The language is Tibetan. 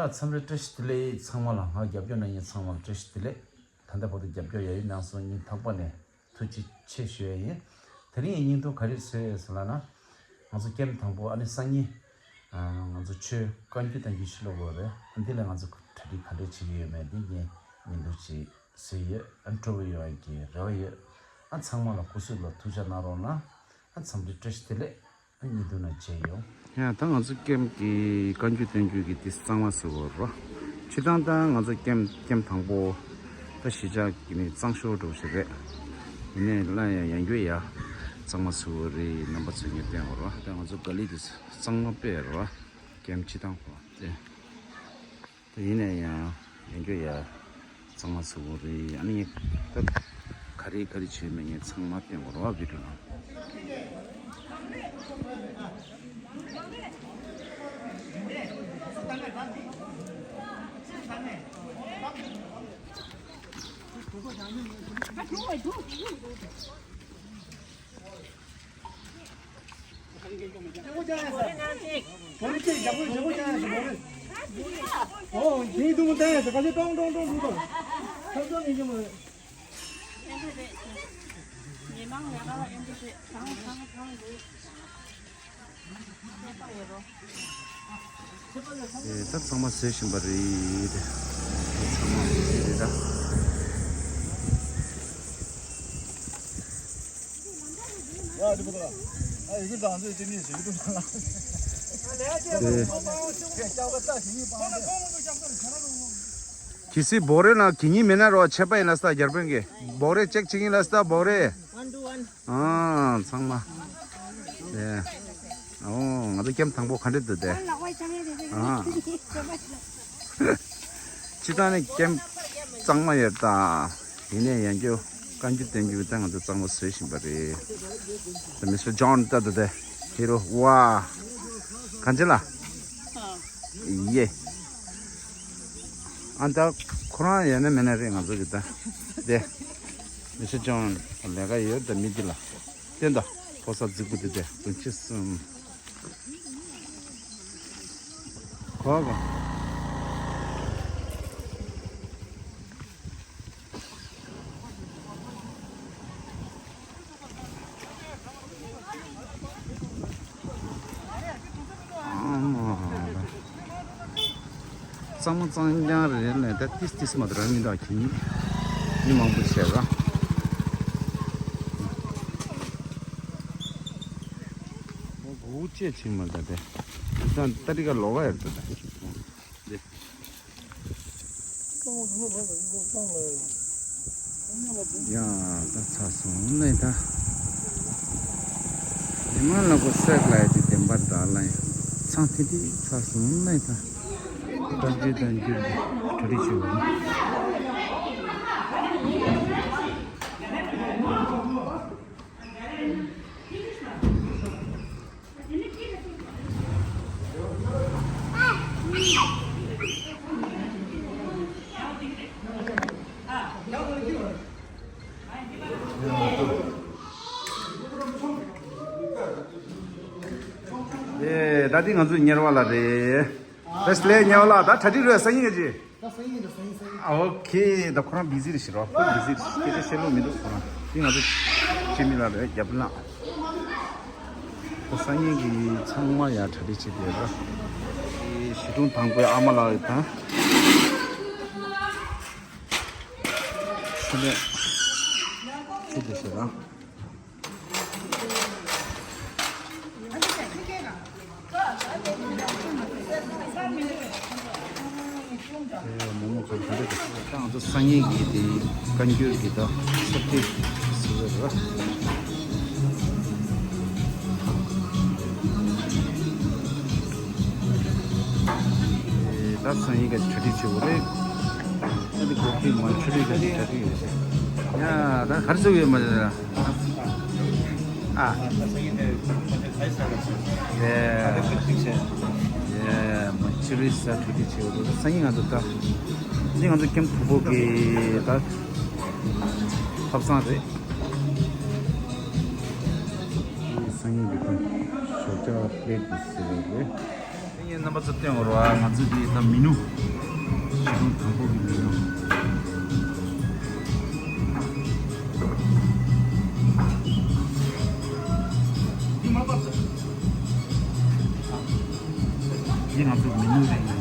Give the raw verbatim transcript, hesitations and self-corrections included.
ཨ། འཚམས་འདྲི། བཀྲ་ཤིས་བདེ་ལེགས། ཚང་མ་ལ། ང་རྒྱབ་སྐྱོར་གནང་མཁན་ཚང་མ་ལ་བཀྲ་ཤིས་བདེ་ལེགས། ད་ལྟ་བར་དུ་རྒྱབ་སྐྱོར་ཡ་ཡིན་གནང་སོང་། སྙིང་ཐག་པ་ནས་ཐུགས་རྗེ་ཆེ་ཞུ་ཡ་ཡིན། དེ་རིང་ཡི་བརྙན་ཐུང་ག་རེ་བཟོས་ཡོད་ཟེར་ལབ་ན། ང་ཚོ་ཀེམ་དང་པོ། ཨ་ནི་སང་ཉིན། ཨ། ང་ཚོ་ཆོས་བཀའ་འགྱུར་བསྟན་འགྱུར་ཕྱི་ལོགས་དགོས་རེད། འདི་ལ་ང་ཚོ་གྲ་སྒྲིག་ག་འདྲས་བྱེད་ཀྱི་ཡོད་མེད་འདི་ངས་བརྙན་ཐུང་ཅིག་བཟོས་ཡོད། ཨ། སྤྲོ་པོ་ཡོང་ཡ་གི་རེ་བ་ཡོད། ཨ། ཚང་མ་ལ་སྐུ་གཟུགས་ལ་ཐུགས་ཅག་གནང་རོགས་གནང་། ཨ། འཚམས་འདྲི། བཀྲ་ཤིས་བདེ་ལེགས། ཨ། བརྙན་ཐུང་ནང་མཇལ་ཡོང་། ཡ། ད་ང་ཚོ་ཀེམ་གྱི་བཀའ་འགྱུར་བསྟན་འགྱུར་གྱི་འདི་གཙང་མ་ཟེར་བ་རོ། སྤྱིར་བཏང་ད་ང་ཚོ་ཀེམ་ཀེམ་དང་པོ་ད་གཞིས་ཆགས་ཀྱི་ནི་གཙང་ཤོས་འདྲ་བོ་ཞིག་རེད། ཡིན་ནའི་སླར་ཡང་ཡང་བསྐྱར་ཡ་གཙང་མ་ཟེར་བ་རེད། རྣམ་པ་ཚོས་ངས་བསྟན་བ་རོ། ད་ང་ཚོ་ག་ལེ་འདི་གཙང་མ་དཔེ་རོ། ཀེམ་སྤྱིར་བཏང་ཁོ་དེ། ད་ཡིན་ནའི་ཡང་ཡང་བསྐྱར་ཡ་གཙང་མ་ཟེར་བ་རེད། ཨ་ནི་ད་ག་རེ་ག་རེ་བྱས་མེད་ངས་ཚང་མ་བསྟན་བ་རོ། བི་ཌིའོ་ནང་། ཨེ། ད་ཚང་མ་བཟོས་བཞིན་པ་རེད། ཚང་མ་བཟོས་རེད་ད། ཨེ། གལ་སྲིད་བོག་རེ་ནང་གད་སྙིགས་མེད་ན་རོ། ཆད་པ་ཡིན་ལ་ས་རྒྱ་དཔོན་གྱི་བོག་རེ་ཅེག་བྱེད་ཀྱིན་ལ་ས། བོག་རེ། ཨ། ཚང་མ། ཨེ། ཨོ། ང་ཚོ་ཀེམ་དང་པོ་ག་འདྲ་འདུག་དེ། ཨ། སྤྱིར་བཏང་ནི་ཀེམ་གཙང་མ་ཡོད་ད། ཡིན་ནའི་ཡང་བསྐྱར་བཀའ་འགྱུར་བསྟན་འགྱུར་ད་ང་ཚོ་གཙང་མ་བཟོས་བཞིན་པ་རེད། ད་མི་སི་ཊར་ཇོན་ལྟ་འདུག་དེ། ཧི་རོ། ཝ། གང་ཅི་ལ། ཡེ། ཨ། ད་ཁོ་རང་ཡོད་ན་མེད་ན་རེད། ང་ཚོ་གི་ད་དེ་མི་སི་ཊར་ཇོན་ལས་ཀ་ཡོད་ད། མི་འདི་ལ་བསྟན་ད། ཕོ་གསར་རྫིག་པོ་འདི་དེ་བདུན་ཅུ་གསུམ། གོ་ག་གཙང་མ་གཙང་རྐྱང་རེད་ལས། ད་ཏིས་ཏིས་མ་གཏོགས་རང་ཉིད་དང་གི་མི་མང་པོ་བྱས་ར། འུ་ཅེ་ཆིང་མ་ད་དེ་ད་ཏ་རི་ཀ་ལོག་ག་ཡར་ད་ད་དེ། ཡ། ད་ཚ་སོང་ནས་ད། ཉི་མ་ལ་གོ་སྲེག་ལ་ཡ་དེ་བདེན་པར་ད་ལ་ཡ། ཚང་དེ་དེ་ཚ་སོང་ནས་ད། གྲ་སྒྲིག་དང་རྒྱུ་གྲ་སྒྲིག་བྱེད་དགོས། ཨེ། ད་འདི་ང་ཚོའི་གཉེར་བ་ལགས་རེད། བེ་སི་ལེ་གཉེར་བ་ལགས། ད་གྲ་སྒྲིག་རོགས། སང་ཉིན་ག་ཅི། ད་སང་ཉིན་རེད། སང་ཉིན། སང་ཉིན། ཨ། ཨོ་ཁེ། ད་ཁོ་རང་བི་ཟི་རེད་ཤི་རོ། ཁོ་བི་ཟི་རེད། སྐད་ཆ་བཤད་ལུགས་མི་འདུག་ཁོ་རང་། འདི་ང་ཚོ་སྤྱི་མི་ལགས་རེད། རྒྱབ་ལངས། ད་སང་ཉིན་གྱི་ཚང་མ་ཡར་གྲ་སྒྲིག་བྱེད་བསྡད་ར། ཞི་ཀྲུང་དང་པོའི་ཨ་མ་ལགས་དང་། ཆུ་ལས་ཆུ་དེ་ཟེར་ར། ད་ང་ཚོ་སང་ཉིན་གྱི་དེ་བཀའ་འགྱུར་གྱི་ད་ཚོགས་ཐིག་ཟེར་བ་རེད། ད་སང་ཉིན་ག་ཆུ་ཐིག་བྱེད་དགོས་རེད། ད་འདི་གོ་ཐིག་མ་ཆུ་ཐིག་ག་ཆུ་ཐིག་ཡོད། ཡ། ད་ག་རེ་བཟོ་གི་ཡོད་མ་རེད། ཨ། ཨེ། ཨེ། མ་ཆུ་རི་ས་ཁྲུ་ཏི་ཆེ་བ་སང་ཉིན་ང་ཚོ་ད། འདི་ང་ཚོ་ཀེམ་དང་པོ་གི་ད་ཐབ་ཚང་རེད། སང་ཉིན་གི་ད་ཞོགས་ཇ་པི་ལེ་ཊི་ཟེར་བ་རེད། ངས་རྣམ་པ་ཚོ་སྟོན་དགོས་ར། ང་ཚོ་འདི་ད་མི་ནུ། ཞི་ཀོན་དང་པོ་གི་མི་ནུ། འདི་ང་ཚོ་མི་ནུ་རེད།